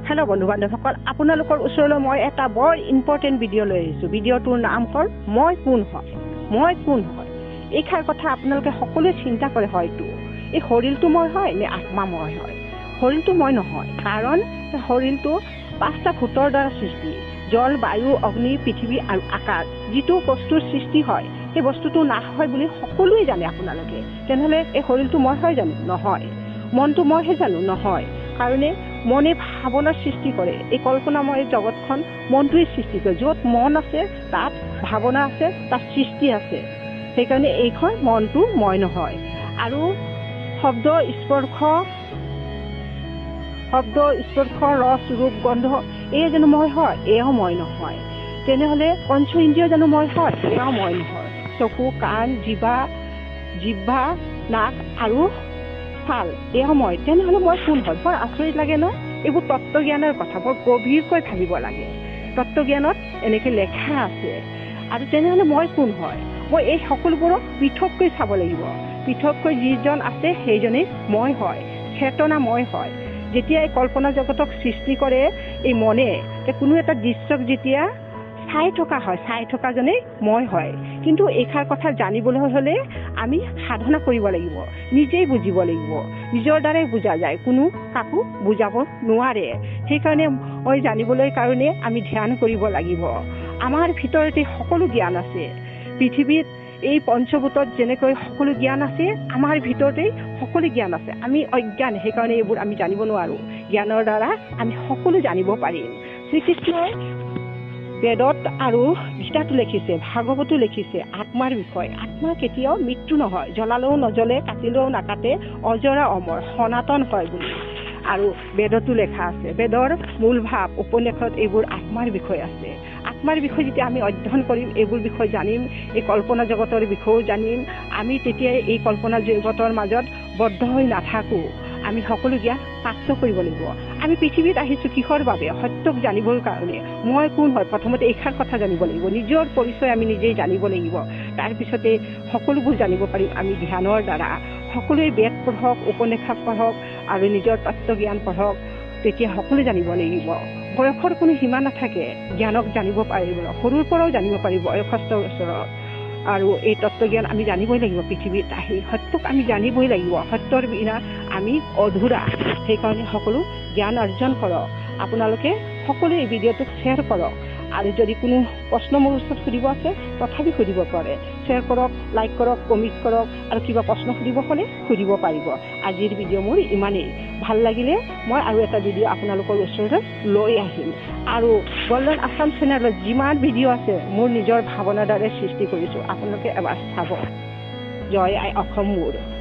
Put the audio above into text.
Hello' বন্ধু বান্ধৱসকল, আপোনালোকৰ ওচৰলৈ মই এটা বৰ ইম্পৰ্টেণ্ট ভিডিঅ' লৈ আহিছোঁ। ভিডিঅ'টোৰ নাম হ'ল মই কোন হয়। মই কোন হয় এইষাৰ কথা আপোনালোকে সকলোৱে চিন্তা কৰে, হয়তো এই শৰীৰটো মই হয় নে আত্মা মই হয়। শৰীৰটো মই নহয়, কাৰণ শৰীৰটো পাঁচটা ভূতৰ দ্বাৰা সৃষ্টি। জল, বায়ু, অগ্নি, পৃথিৱী আৰু আকাশ। যিটো বস্তুৰ সৃষ্টি হয় সেই বস্তুটো নাশ হয় বুলি সকলোৱে জানে আপোনালোকে। তেনেহ'লে এই শৰীৰটো মই হয় জানো? নহয়। মনটো মইহে জানো? নহয়। কাৰণে মনে ভাৱনাৰ সৃষ্টি কৰে। এই কল্পনাময় জগতখন মনটোৱে সৃষ্টি কৰে। য'ত মন আছে তাত ভাৱনা আছে, তাত সৃষ্টি আছে। সেইকাৰণে এইখন মনটো মই নহয়। আৰু শব্দ স্পৰ্শ, শব্দ স্পৰ্শ, ৰস, ৰূপ, গন্ধ, এয়া জানো মই হয়? এয়াও মই নহয়। তেনেহ'লে পঞ্চ ইন্দ্ৰিয় জানো মই হয়? এয়াও মই নহয়। চকু, কাণ, জিভা, জিভা, নাক আৰু ছাল, এয়াও মই। তেনেহ'লে মই কোন হয়? বৰ আচৰিত লাগে ন? এইবোৰ তত্ত্বজ্ঞানৰ কথা, বৰ গভীৰকৈ ভাবিব লাগে। তত্ত্বজ্ঞানত এনেকৈ লেখা আছে। আৰু তেনেহ'লে মই কোন হয়? মই এই সকলোবোৰক পৃথককৈ চাব লাগিব। পৃথককৈ যিজন আছে সেইজনেই মই হয়, চেতনা মই হয়। যেতিয়া এই কল্পনা জগতক সৃষ্টি কৰে এই মনে, কোনো এটা দৃশ্যক যেতিয়া চাই থকা হয়, চাই থকাজনেই মই হয়। কিন্তু এইষাৰ কথা জানিবলৈ হ'লে আমি সাধনা কৰিব লাগিব, নিজেই বুজিব লাগিব। নিজৰ দ্বাৰাই বুজা যায়, কোনো কাকো বুজাব নোৱাৰে। সেইকাৰণে মই জানিবলৈ কাৰণে আমি ধ্যান কৰিব লাগিব। আমাৰ ভিতৰতে সকলো জ্ঞান আছে। পৃথিৱীত এই পঞ্চভূতত যেনেকৈ সকলো জ্ঞান আছে, আমাৰ ভিতৰতেই সকলো জ্ঞান আছে। আমি অজ্ঞান, সেইকাৰণে এইবোৰ আমি জানিব নোৱাৰোঁ। জ্ঞানৰ দ্বাৰা আমি সকলো জানিব পাৰিম। শ্ৰীকৃষ্ণই বেদত আৰু গীতাতো লিখিছে, ভাগৱতো লিখিছে আত্মাৰ বিষয়ে। আত্মা কেতিয়াও মৃত্যু নহয়, জ্বলালেও নজ্বলে, কাটিলেও নাকাটে, অজৰা অমৰ, সনাতন হয় বুলি। আৰু বেদতো লেখা আছে। বেদৰ মূল ভাৱ, উপন্যাসত এইবোৰ আত্মাৰ বিষয়ে আছে। আত্মাৰ বিষয়ে যেতিয়া আমি অধ্যয়ন কৰিম, এইবোৰ বিষয় জানিম, এই কল্পনা জগতৰ বিষয়েও জানিম, আমি তেতিয়াই এই কল্পনা জগতৰ মাজত বদ্ধ হৈ নাথাকোঁ। আমি সকলো জ্ঞান প্ৰাপ্ত কৰিব লাগিব। আমি পৃথিৱীত আহিছোঁ কিহৰ বাবে? সত্যক জানিবৰ কাৰণে। মই কোন হয় প্ৰথমতে এইষাৰ কথা জানিব লাগিব। নিজৰ পৰিচয় আমি নিজেই জানিব লাগিব। তাৰপিছতে সকলোবোৰ জানিব পাৰিম আমি ধ্যানৰ দ্বাৰা। সকলোৱে বেদ পঢ়ক, উপন্যাস পঢ়ক আৰু নিজৰ তত্ত্বজ্ঞান পঢ়ক, তেতিয়া সকলো জানিব লাগিব। বয়সৰ কোনো সীমা নাথাকে, জ্ঞানক জানিব পাৰিব, সৰুৰ পৰাও জানিব পাৰিব বয়সস্থৰ ওচৰত। আৰু এই তত্ত্বজ্ঞান আমি জানিবই লাগিব। পৃথিৱীত আহি সত্যক আমি জানিবই লাগিব। সত্যৰ বিনা আমি অধুৰা। সেইকাৰণে সকলো জ্ঞান অৰ্জন কৰক। আপোনালোকে সকলোৱে এই ভিডিঅ'টোক শ্বেয়াৰ কৰক। আৰু যদি কোনো প্ৰশ্ন মোৰ ওচৰত সুধিব আছে তথাপি সুধিব পাৰে। শ্বেয়াৰ কৰক, লাইক কৰক, কমেণ্ট কৰক আৰু কিবা প্ৰশ্ন সুধিব হ'লে সুধিব পাৰিব। আজিৰ ভিডিঅ' মোৰ ইমানেই। ভাল লাগিলে মই আৰু এটা ভিডিঅ' আপোনালোকৰ ওচৰলৈ লৈ আহিম। আৰু গল্ডেন আছাম চেনেলত যিমান ভিডিঅ' আছে মোৰ নিজৰ ভাৱনাৰ দ্বাৰাই সৃষ্টি কৰিছোঁ, আপোনালোকে এবাৰ চাব। জয় আই অসম মোৰ।